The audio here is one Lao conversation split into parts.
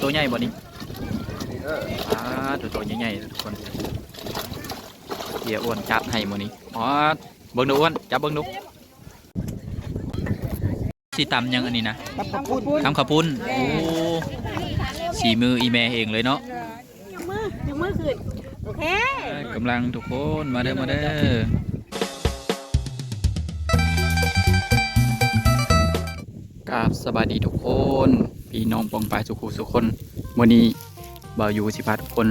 ຕົວໃຫຍ່ບໍ່ນີ້? ເອີ ອ່າ ຕົວ ຕົວໃຫຍ່ໆ ທຸກຄົນ. ເສຍອ້ວນຈັດໃຫ້ມື້ນີ້. ອາ ເບິ່ງດູອ້ວນ ຈັບເບິ່ງດູ. ຊິຕຳຫຍັງອັນນີ້ນະ? ຕຳເຂົ້າປຸ້ນ ຕຳເຂົ້າປຸ້ນ. ໂອ້ ສີມືອີ່ແມ່ເອງເລີຍເນາະ. ຍົກມື ຍົກມືຂຶ້ນ. ໂອເຄ ກຳລັງທຸກຄົນ ມາເດີ ມາເດີ. ກາບສະບາຍດີທຸກຄົນ ພີ່ນ້ອງປ້ອງປາຍສູ່ຄູ່ສູ່ຄົນ. ມື້ນີ້ບ່າວຢູ່ຊິພາທຸກຄົນ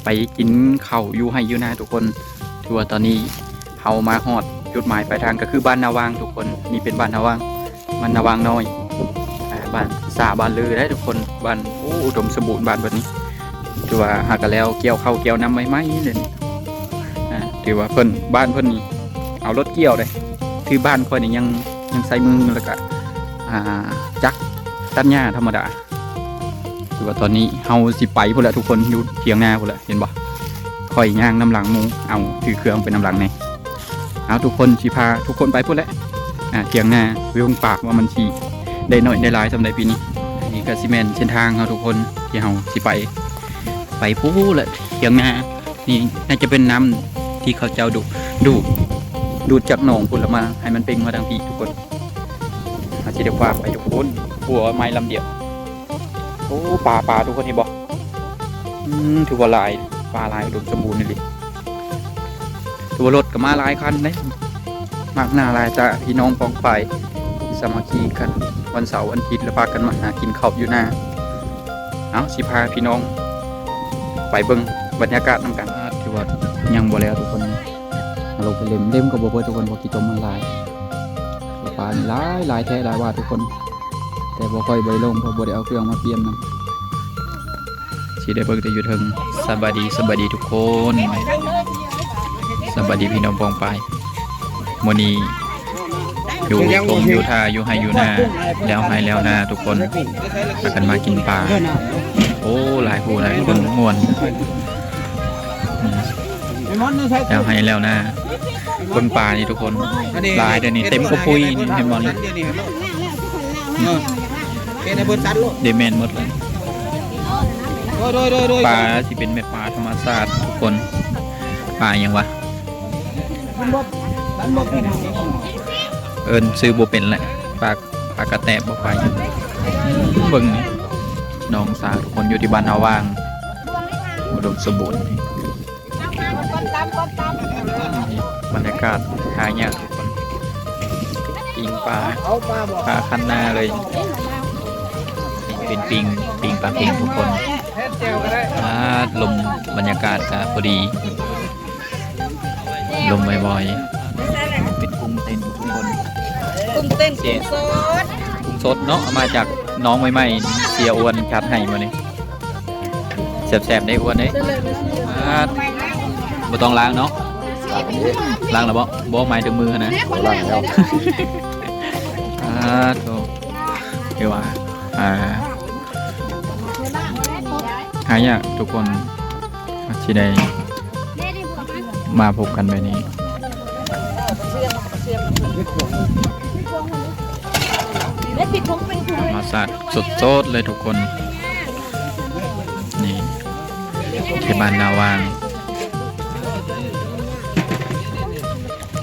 ໄປກິນເຂົ້າຢູ່ໄຮ່ຢູ່ນາທຸກຄົນ. ຖືວ່າຕອນນີ້ເຮົາມາຮອດຈຸດໝາຍປາຍທາງ ກໍຄືບ້ານນາຫວ່າງທຸກຄົນ. ນີ້ເປັນບ້ານນາຫວ່າງ ບ້ານນາຫວ່າງນ້ອຍ ອ່າ ບ້ານສາບ້ານລືໄດ໋ທຸກຄົນ. ບ້ານ ໂອ້ ອຸດົມສົມບູນບ້ານເພິ່ນນີ້. ຖືວ່າຫາກະແລ້ວກ່ຽວເຂົ້າກ່ຽວນຳໃໝ່ໆເລີຍນີ້. ອ່າ ຖືວ່າເພິ່ນ ບ້ານເພິ່ນນີ້ເອົາລົດກ່ຽວເດ້. ຄືບ້ານຂ້ອຍນີ້ຍັງ ຍັງໃຊ້ມື ແລ້ວກະ ອ່າ ຈັກຕັດຫຍ້າທຳມະດາ. ຄືວ່າຕອນນີ້ເຮົາຊິໄປພຸ້ນແຫຼະທຸກຄົນ ຢູ່ຖຽງນາພຸ້ນແຫຼະ ເຫັນບໍ່? ຂ້ອຍຍ່າງນຳຫຼັງໝູ່ ເອົາ ຖືເຄື່ອງໄປນຳຫຼັງແດ່. ເອົາ ທຸກຄົນ ຊິພາທຸກຄົນໄປພຸ້ນແຫຼະ ອ່າ ຖຽງນາເບິ່ງປາກວ່າມັນຊິໄດ້ໜ້ອຍໄດ້ຫຼາຍສ່ຳໃດປີນີ້. ອັນນີ້ກໍຊິແມ່ນເສັ້ນທາງເຮົາທຸກຄົນ ທີ່ເຮົາຊິໄປ ໄປພຸ້ນແຫຼະຖຽງນາ. ນີ້ໜ້າຈະເປັນນ້ຳທີ່ເຂົາເຈົ້າດູດ ດູດ ດູດຈາກໜອງພຸ້ນລະມາ ໃຫ້ມັນເປັ່ງມາທາງພີ້ທຸກຄົນ. ເຮົາຊິໄດ້ຂວາມໄປທຸກຄົນ ຂົວໄມ້ລຳດຽວ. ໂອ້ ປາ ປາ ທຸກຄົນເຫັນບໍ່? ອືມ ຖືວ່າຫຼາຍ ປາຫຼາຍ ອຸດົມສົມບູນອີ່ຫຼີ. ຖືວ່າລົດກໍມາຫຼາຍຄັນເດ້ ມາກໜ້າຫຼາຍຕາ ພີ່ນ້ອງປ້ອງປາຍ ສາມັກຄີກັນ ວັນເສົາວັນອາທິດ ແລ້ວພາກັນມາຫາກິນເຂົ້າຢູ່ນາ. ເອົາ ຊິພາພີ່ນ້ອງໄປເບິ່ງບັນຍາກາດນຳກັນ. ຖືວ່າຍັງບໍ່ແລ້ວທຸກຄົນ ເຮົາລົງໄປເຫຼັ້ນ ເຫຼັ້ນກໍບໍ່ເບິດທຸກຄົນ ເພາະຂີ້ຕົມມັນຫຼາຍ. ປານີ້ຫຼາຍ ຫຼາຍແທ້ຫຼາຍວ່າທຸກຄົນ ແຕ່ບໍ່ຄ່ອຍ ບໍ່ໄດ້ລົງ ເພາະບໍ່ໄດ້ເອົາເຄື່ອງມາປ່ຽນນຳ. ຊິໄດ້ເບິ່ງແຕ່ຢູ່ເທິງ. ສະບາຍດີ ສະບາຍດີທຸກຄົນ ສະບາຍດີພີ່ນ້ອງປ້ອງປາຍ. ມື້ນີ້ຢູ່ທົ່ງຢູ່ທ່າ ຢູ່ໄຮ່ຢູ່ນາ ແລ້ວໄຮ່ແລ້ວນາທຸກຄົນ ພາກັນມາກິນປາ. ໂອ້ ຫຼາຍຜູ້ຫຼາຍຄົນ ມ່ວນ. ອືມ ແລ້ວໄຮ່ແລ້ວນາ ເບິ່ງປານີ້ທຸກຄົນ ຫຼາຍເດ້ນີ້ ເຕັມກະປຸ້ຍນີ້ ເຫັນບໍ່ນີ້? ເອີ ເຮັດໃຫ້ເພິ່ນສັດໂລດ ໄດ້ແມ່ນໝົດເລີຍ. ໂດຍ ໂດຍ ໂດຍ ໂດຍ ປາຊິເປັນແມ່ປາທຳມະຊາດທຸກຄົນ. ປາຫຍັງວະ? ເອີ້ນຊື່ບໍ່ເປັນແຫຼະ. ປາ ປາກະແຕບບໍ່? ປາຫຍັງ? ເບິ່ງນີ້ ນ້ອງສາວທຸກຄົນ ຢູ່ທີ່ບ້ານນາຫວ່າງ ອຸດົມສົມບູນ. ບັນຍາກາດຫາຍາກທຸກຄົນ ປີ້ງປາ ປາຄັນນາເລີຍ. ເປັນປີ້ງ ປີ້ງປາເຄັງທຸກຄົນ. ອາ ລົມ ບັນຍາກາດກະພໍດີ ລົມບ່ອຍໆ ເປັນກຸ້ງເຕັ້ນທຸກຄົນ. ກຸ້ງເຕັ້ນ ກຸ້ງສົດ ກຸ້ງສົດເນາະ ເອົາມາຈາກໜອງໃໝ່ໆ ເສຍອ້ວນຈັດໃຫ້ມື້ນີ້. ແຊບໆ ເດ້ອ້ວນເດ້. ອ່າ ບໍ່ຕ້ອງລ້າງເນາະ? ລ້າງແລ້ວບໍ່? ບໍ່ ໝາຍເຖິງມືຫັ້ນນະ. ບໍ່ ລ້າງແລ້ວ. ອ່າ ໂທ້ ຖືວ່າ ອ່າ ຫາຍາກທຸກຄົນ ທີ່ໄດ້ມາພົບກັນແບບນີ້. ທຳມະຊາດສົດໆ ເລີຍທຸກຄົນ. ນີ້ ທີ່ບ້ານນາຫວ່າງ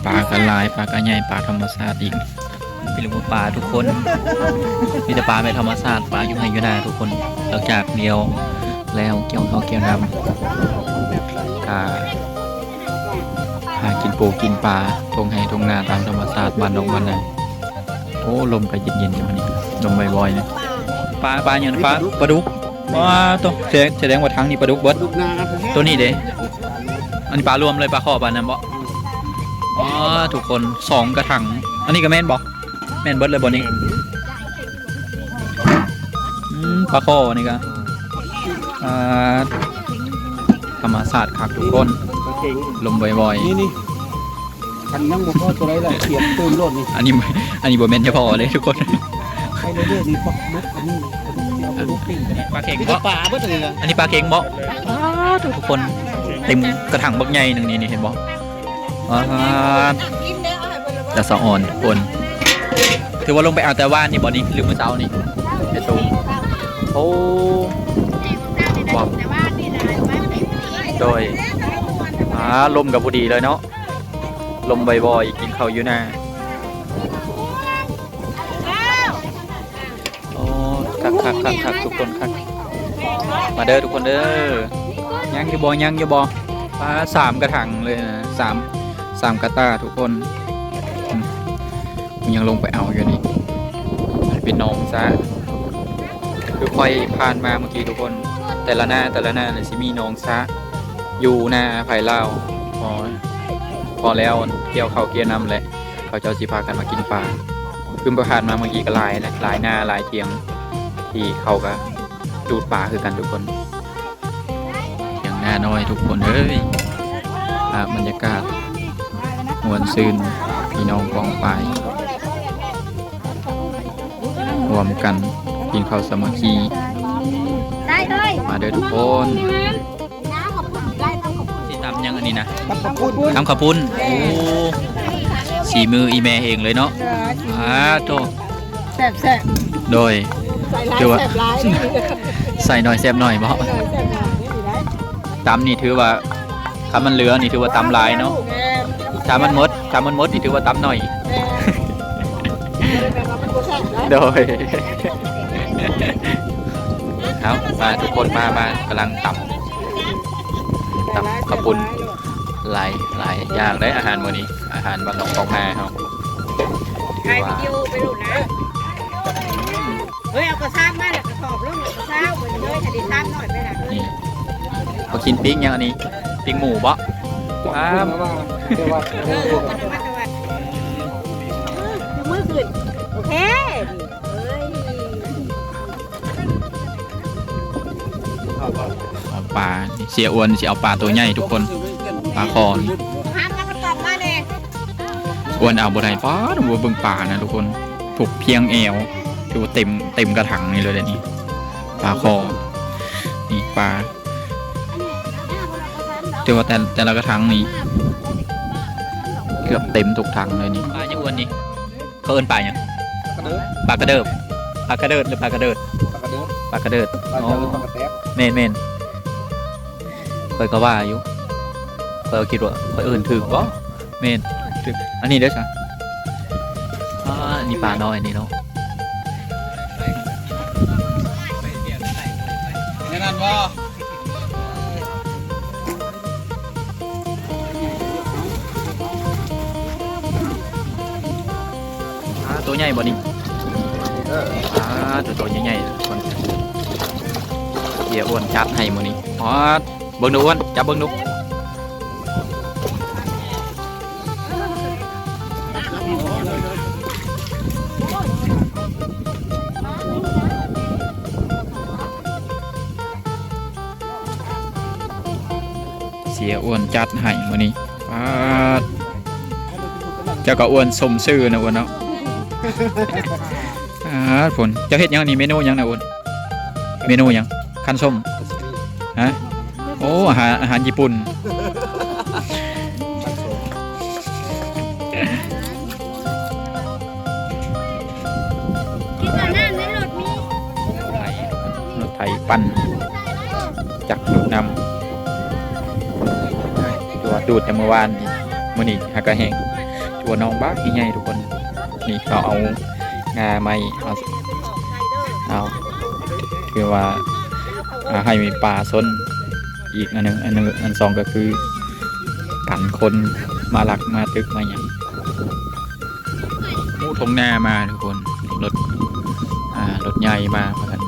ປາກໍຫຼາຍ ປາກໍໃຫຍ່ ປາທຳມະຊາດອີກ. ເປັນລູກປາທຸກຄົນ ມີແຕ່ປາແບບທຳມະຊາດ ປາຢູ່ໄຮ່ຢູ່ນາທຸກຄົນ. ຫຼັງຈາກລ້ຽວແລ້ວ ກ່ຽວເຂົ້າກ່ຽວນ້ຳ ກະຫາກິນປູກິນປາ ທົ່ງໄຮ່ທົ່ງນາຕາມທຳມະຊາດ ບ້ານນອກບ້ານນາ. ໂອ້ ລົມກໍເຢັນໆ ຈັ່ງນີ້ ລົມບ່ອຍໆ ນີ້. ປາ ປາຫຍັງ? ປາ ປາດຸກ. ປາດຸກ. ວ້າ ໂຕ ແສ ແສດງວ່າທາງນີ້ປາດຸກເບິດ. ປາດຸກນາ ໂຕນີ້ເດ້? ອັນນີ້ປາລວມເລີຍ ປາຄໍ່ປານັ້ນບໍ? ອໍ ທຸກຄົນ ສອງກະຖັງ. ອັນນີ້ກໍແມ່ນບໍ? ແມ່ນເບິດເລີຍບໍນີ້? ອືມ ປາຄໍ່ນີ້ກະ ອ່າ ທຳມະຊາດຄັກທຸກຄົນ. ປາເຂັງ ລົມບ່ອຍໆ ນີ້ ນີ້. ຄັນຍັງບໍ່ພໍຕົວໃດລະ ສຽບຕື່ມໂລດນີ້. ອັນນີ້ ອັນນີ້ບໍ່ແມ່ນສະເພາະເດ້ທຸກຄົນ. ໄປເລື້ອຍໆ ນີ້ ປາດຸກ ອັນນີ້ ປາດຸກ ເອົາປາດຸກປີ້ງ. ປາເຂັງບໍ? ມີແຕ່ປາເບິດອັນນີ້ນະ. ອັນນີ້ປາເຂັງບໍ? ອ້າ ທຸກຄົນ ເຕັມກະຖັງບັກໃຫຍ່ໜຶ່ງນີ້ ນີ້ ເຫັນບໍ່? ອ້າ ຕາສະອອນທຸກຄົນ. ຖືວ່າລົງໄປເອົາແຕ່ວານນີ້ບໍນີ້ ຫຼືມື້ເຊົ້ານີ້? ໄປສົ່ງ. ໂອ້ ໂດຍ ອ່າ ລົມກໍພໍດີເລີຍເນາະ ລົມບ່ອຍໆ ກິນເຂົ້າຢູ່ນາ. ໂອ້ ຄັກໆໆໆ ທຸກຄົນຄັກ ມາເດີທຸກຄົນເດີ. ຍັງຢູ່ບໍ່? ຍັງຢູ່ບໍ່? ປາ ສາມກະຖາງເລີຍນະ ສາມ ສາມກະຕ່າທຸກຄົນ. ອືມ ຍັງລົງໄປເອົາຢູ່ນີ້ ເປັນໜອງສະ ຄືຂ້ອຍຜ່ານມາເມື່ອກີ້ທຸກຄົນ ແຕ່ລະໜ້າ ແຕ່ລະໜ້າລະຊິມີໜອງສະ ຢູ່ໜ້າໃຜລາວ ພໍ ພໍແລ້ວກ່ຽວເຂົ້າກ່ຽວນ້ຳແຫຼະ ເຂົາເຈົ້າຊິພາກັນມາກິນປາ. ຄືໄປຜ່ານມາເມື່ອກີ້ກໍຫຼາຍນະ ຫຼາຍໜ້າຫຼາຍຖຽງ ທີ່ເຂົາກໍຈູດປາຄືກັນທຸກຄົນ. ຖຽງນານ້ອຍທຸກຄົນເອີຍ ພາບບັນຍາກາດມ່ວນຊື່ນ ພີ່ນ້ອງກອງປາຍ ຮ່ວມກັນກິນເຂົ້າສາມັກຄີ. ໄດ້ເລີຍ ມາເດີທຸກຄົນ. ຊິຕຳຫຍັງອັນນີ້ນະ? ຕຳເຂົ້າປຸ້ນ ຕຳເຂົ້າປຸ້ນ. ໂອ້ ສີມືອີ່ແມ່ເອງເລີຍເນາະ. ເອີ ສີມື ອາ ໂທ້ ແຊບໆ ໂດຍ ໃສ່ຫຼາຍ ຖືວ່າແຊບຫຼາຍ ໃສ່ໜ້ອຍແຊບໜ້ອຍບໍ? ໃສ່ໜ້ອຍແຊບໜ້ອຍນີ້ໄດ້. ຕຳນີ້ຖືວ່າ ຄັນມັນເຫຼືອນີ້ຖືວ່າຕຳຫຼາຍເນາະ. ແມ່ນ ຖ້າມັນໝົດ ຖ້າມັນໝົດນີ້ຖືວ່າຕຳໜ້ອຍ. ແມ່ນ ໂດຍ ເອົາ ມາທຸກຄົນ ມາ ມາ ກຳລັງຕຳ ຕຳເຂົ້າປຸ້ນ. ຫຼາຍ ຫຼາຍຢ່າງເດ້ອາຫານມື້ນີ້ ອາຫານບ້ານນອກຄອກນາເຮົາ. ຖ່າຍວິດີໂອໄປໂລດນະ. ເຮີ້ຍ ເອົາກະຊາມມາແລ້ວກະຖອບລົງ ເອົາກະຊາມ ເບິ່ງເລີຍ ຖ້າໄດ້ຊາມໜ້ອຍໄປລະ. ນີ້ ເຂົາກິນປີ້ງຫຍັງອັນນີ້? ປີ້ງໝູບໍ? ອ້າ ເອີ ເອົາມາແຕ່ວັດ ເອີ ຍົກມືຂຶ້ນ ໂອເຄ. ເອົາປາ ເສຍອ້ວນຊິເອົາປາໂຕໃຫຍ່ທຸກຄົນ ປາຄໍນີ້. ອ້ວນເອົາບໍ່ໄດ້ ປາດ ເບິ່ງປານະທຸກຄົນ ທຸກພຽງແອວ ຖືວ່າເຕັມ ເຕັມກະຖັງນີ້ເລີຍເດນີ້ ປາຄໍນີ້. ປາ ຖືວ່າແຕ່ ແຕ່ລະກະຖັງນີ້ເກືອບເຕັມທຸກຖັງເລີຍນີ້. ປາຫຍັງອ້ວນນີ້? ເຂົາເອີ້ນປາຫຍັງ? ປາກະເດີບ ປາກະເດີບ ປາກະເດີດ ຫຼືປາກະເດີດ? ປາກະເດີບ ປາກະເດີດ ປາກະເດີດ ອໍ ປາກະແຕບ. ແມ່ນໆ ຂ້ອຍກໍວ່າຢູ່ ຂ້ອຍກໍຄິດວ່າຂ້ອຍເອີ້ນຖືກບໍ່? ແມ່ນ ຖືກ. ອັນນີ້ເດ້ຊະ ອາ ອັນນີ້ປານ້ອຍນີ້ເນາະ ແມ່ນນັ້ນບໍ່? ອາ ໂຕໃຫຍ່ບໍ່ນີ້? ເອີ ອາ ໂຕ ໂຕໃຫຍ່ໆ ຄົນ ເສຍອ້ວນຈັດໃຫ້ມື້ນີ້. ອາ ເບິ່ງດູອ້ວນ ຈັບເບິ່ງດູ. ເສຍອ້ວນຈັດໃຫ້ມື້ນີ້. ປາດ ເຈົ້າກໍອ້ວນສົມຊື່ນະອ້ວນເນາະ. ອາ ພຸ້ນ ເຈົ້າເຮັດຫຍັງນີ້? ເມນູຫຍັງນະອ້ວນ? ເມນູຫຍັງ? ຄັນສົ້ມ? ຮະ? ໂອ້ ອາຫານ ອາຫານຍີ່ປຸ່ນ. ລົດໄຖປັ່ນຈັກດູດນ້ຳ ຕົວະດູດແຕ່ມື້ວານ ມື້ນີ້ຫາກະແຫ້ງ. ຕົວະໜອງບັກໃຫຍ່ທຸກຄົນ. ນີ້ເຂົາເອົາງາໄມ້ ເອົາ ເອົາ ຄືວ່າ ອາ ໃຫ້ມີປາຊົນ. ອີກອັນໜຶ່ງ ອັນໜຶ່ງ ອັນສອງກໍຄືກັນຄົນມາລັກມາຕຶກມາຫຍັງ. ໂອ້ ທົ່ງນາມາທຸກຄົນ ລົດ ອາ ລົດໃຫຍ່ມາວ່າຊັ້ນ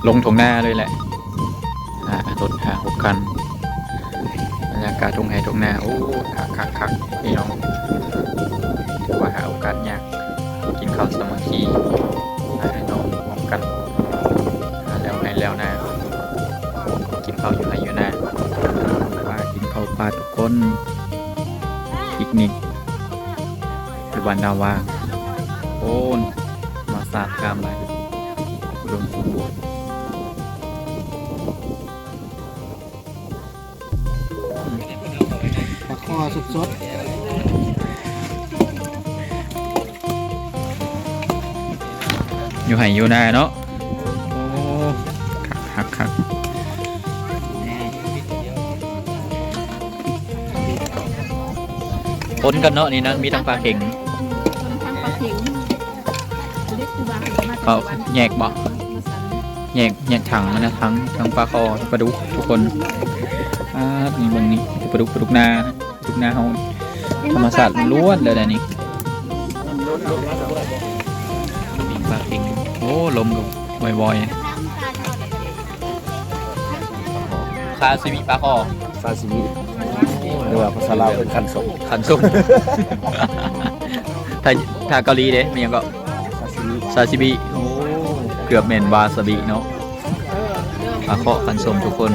ລົງທົ່ງນາເລີຍແຫຼະ ອາ ລົດຫ້າຫົກຄັນ. ບັນຍາກາດທົ່ງໄຮ່ທົ່ງນາ ໂອ້ ຄັກໆໆ ພີ່ນ້ອງ ຖືວ່າຫາໂອກາດຍາກ. ກິນເຂົ້າສາມັກຄີ ພີ່ນ້ອງຮ່ວມກັນ ແລ້ວໄຮ່ແລ້ວນາ ກິນເຂົ້າຢູ່ໄຮ່ຢູ່ນາ ມາກິນເຂົ້າປ່າທຸກຄົນ. ປິກນິກຢູ່ບ້ານນາຫວ່າງ ໂອ້ນ ທຳມະຊາດງາມຫຼາຍ ອຸດົມສົມບູນ. ປາຄໍສົດໆ ຢູ່ໄຮ່ຢູ່ນາເນາະ. ໂອ້ ຄັກໆໆ. ປົນກັນເນາະ ນີ້ນະ ມີທັງປາເຂັງ ທັງປາເຂັງ ເຂົາແຍກບໍ່ ແຍກ ແຍກຖັງມັນນະ ທັງ ທັງປາຄໍ່ ປາດຸກທຸກຄົນ. ອາ ນີ້ເບິ່ງນີ້ ປາດຸກ ປາດຸກນາ ປາດຸກນາເຮົາ ທຳມະຊາດລ້ວນເລີຍນະນີ້ ປີ້ງປາເຂັງ. ໂອ້ ລົມກໍວອຍໆ ຄາຊິມິປາຄໍ່ ຊາຊິມິ ຫຼືວ່າພາສາລາວເອີ້ນຄັນສົມ ຄັນສົມ. ຖ້າ ຖ້າເກົາຫຼີເດ້ ແມ່ນຫຍັງເກາະ? ຊາຊິມິ ຊາຊິມິ. ໂອ້ ເກືອບແມ່ນວາຊາບິເນາະ ປາຄໍ່ຄັນສົມທຸກຄົນ.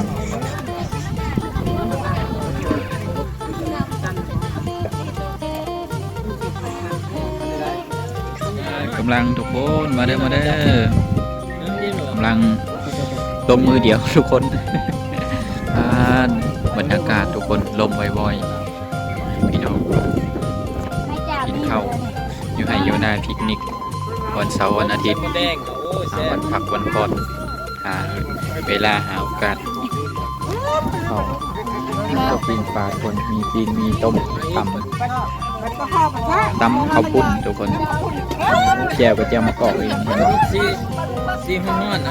ກຳລັງທຸກຄົນ ມາເດີ ມາເດີ ກຳລັງລົງມືດຽວທຸກຄົນ. ອ່າ ບັນຍາກາດທຸກຄົນ ລົມວອຍໆ ພີ່ນ້ອງກິນເຂົ້າຢູ່ໄຮ່ຢູ່ນາ ພິກນິກວັນເສົາວັນອາທິດ ຫາວັນພັກວັນຜ່ອນ ຫາເວລາຫາໂອກາດ. ເຂົ້າ ມີຕົວປີ້ງປາທຸກຄົນ ມີປີ້ງ ມີຕົ້ມ ຕຳ ຕຳເຂົ້າປຸ້ນທຸກຄົນ ແຈ່ວກໍແຈ່ວມະກອກເອງ ເຫັນບໍ່? ຊີ ຊີຮ້ອນໆນະ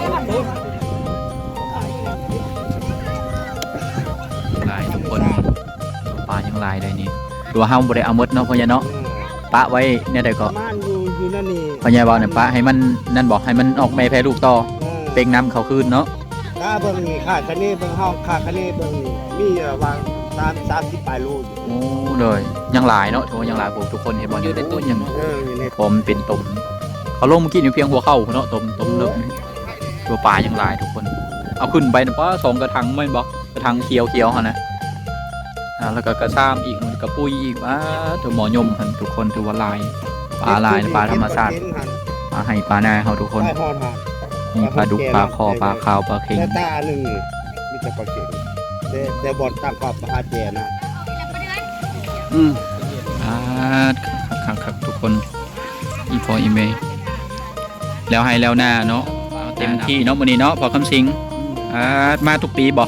ຫຼາຍທຸກຄົນ ປາຍັງຫຼາຍເລີຍນີ້ ຄືວ່າເຮົາບໍ່ໄດ້ເອົາໝົດເນາະ ພໍ່ໃຫຍ່ເນາະ ປະໄວ້ແນວໃດກໍ ປະມານຢູ່ ຢູ່ນັ້ນນີ້ ພໍ່ໃຫຍ່ເວົ້ານັ້ນ ປະໃຫ້ມັນນັ້ນບໍ ໃຫ້ມັນອອກແມ່ແຜ່ລູກຕໍ່ ເອີ ເປັ່ງນ້ຳເຂົ້າຄືນເນາະ. ຕາເບິ່ງນີ້ ຄາດຄະເນເບິ່ງ ເຮົາຄາດຄະເນເບິ່ງນີ້ ມີປະມານສາມ ສາມສິບປາຍໂລຢູ່. ໂອ້ ໂດຍ ຍັງຫຼາຍເນາະ ຖືວ່າຍັງຫຼາຍ ພວກທຸກຄົນເຫັນບໍ່ ຍັງເປັນຕົ້ນ ຍັງ ເອີ ຍັງເປັນ ພໍມັນເປັນຕົມ ເຂົາລົງມາກິນຢູ່ພຽງຫົວເຂົ່າພຸ້ນເນາະ ຕົມ ຕົມເລິກນີ້ ຖືວ່າປາຍັງຫຼາຍທຸກຄົນ. ເອົາຂຶ້ນໄປນະ ປາ ສອງກະຖາງແມ່ນບໍ່? ກະຖາງຂຽວໆຫັ້ນນະ ອ່າ ແລ້ວກໍກະຊາມອີກ ມັນກະປຸຍອີກ ອ່າ ໂທ້ ໝໍຍົມຫັ້ນທຸກຄົນ ຖືວ່າຫຼາຍ ປາຫຼາຍ ປາທຳມະຊາດ ປາໄຮ່ປານາເຮົາທຸກຄົນ. ມີປາດຸກ ປາຄໍ່ ປາຂາວ ປາເຂັງ ແຕ່ຕາໜຶ່ງນີ້ມີແຕ່ປາເຂັງ ແຕ່ ແຕ່ບ່ອນຕັ້ງກໍປາຫາແຈນະ. ອືມ ອ່າ ຄັກໆໆ ທຸກຄົນ ອີ່ພໍ່ອີ່ແມ່ ແລ້ວໄຮ່ແລ້ວນາເນາະ ເຕັມທີ່ເນາະມື້ນີ້ເນາະ ພໍ່ຄຳສິງ. ອ່າ ມາທຸກປີບໍ່?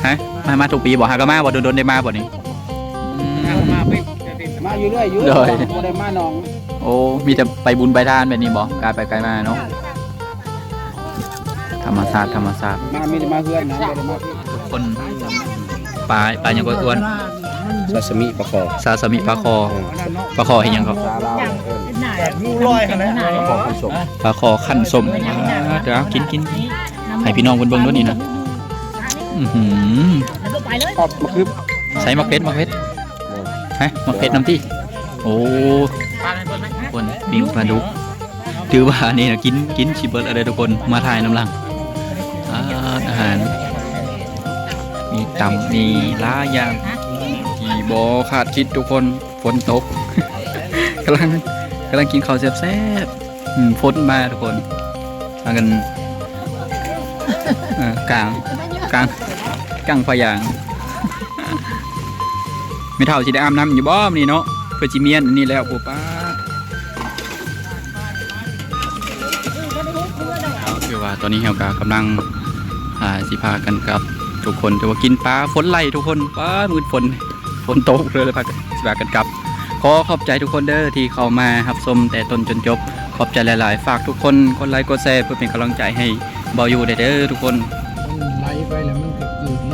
ຮະ ມາ ມາທຸກປີບໍ່? ຫາກໍມາບໍ່? ດົນໆໄດ້ມາບໍ່ນີ້? ອືມ ມາຢູ່ເລື້ອຍຢູ່ ໂດຍ ບໍ່ໄດ້ມາໜອງ. ໂອ້ ມີແຕ່ໄປບຸນໄປທານແບບນີ້ບໍ່? ກາຍໄປກາຍມາເນາະ ທຳມະຊາດ ທຳມະຊາດ. ມາ ມີແຕ່ມາເຮືອນນະ ບໍ່ໄດ້ມາ ທຸກຄົນ. ປາ ປາຫຍັງກໍອ້ວນ? ຊາຊາມິປາຄໍ່ ຊາຊາມິປາຄໍ່ ເອີ ປາຄໍ່ເຮັດຫຍັງກໍ ພາສາລາວເອີ້ນ ປາຄໍ່ຄັນສົມ ປາຄໍ່ຄັນສົມ. ອ່າ ເດີ ກິນ ກິນ ໃຫ້ພີ່ນ້ອງເພິ່ນເບິ່ງໂລດນີ້ນະ. ອືຫື ໃສ່ໝາກເຜັດ ໝາກເຜັດ ຮະ ໝາກເຜັດນຳຕິ. ໂອ້ ຄົນ ປີ້ງປາດຸກ ຖືວ່ານີ້ນະ ກິນ ກິນຊິເບິດແລ້ວເດີທຸກຄົນ ມາຖ່າຍນຳຫຼັງ. ອ່າ ອາຫານ ມີຕຳ ມີຫຼາຍຢ່າງທີ່ບໍ່ຄາດຄິດທຸກຄົນ. ຝົນຕົກ ກຳລັງ ກຳລັງກິນເຂົ້າແຊບໆ. ອືມ ຝົນມາທຸກຄົນ ພາກັນ ເອີ ກາງ ກາງ ກາງພະຍາງ. ແມ່ເຖົ້າຊິໄດ້ອາບນ້ຳຢູ່ບໍ່ມື້ນີ້ເນາະ? ເພິ່ນຊິມຽນອັນນີ້ແລ້ວ ໂອ້ ປ້າ. ເອົາ ຖືວ່າຕອນນີ້ເຮົາກໍກຳລັງ ອ່າ ຊິພາກັນກັບທຸກຄົນ ຖືວ່າກິນປາ ຝົນໄລ່ທຸກຄົນ ປ້າ ມືດຝົນ ຝົນຕົກເລີຍ ແລ້ວພາກັນ ຊິພາກັນກັບ. ຂໍຂອບໃຈທຸກຄົນເດີທີ່ເຂົ້າມາຮັບຊົມແຕ່ຕົ້ນຈົນຈົບ ຂອບໃຈຫຼາຍໆ. ຝາກທຸກຄົນກົດໄລກົດແຊເພື່ອເປັນກຳລັງໃຈໃຫ້ບ່າວຢູ່ແດ່ເດີທຸກຄົນ. ມັນໄຫຼໄປແລ້ວມັນກໍຄືນ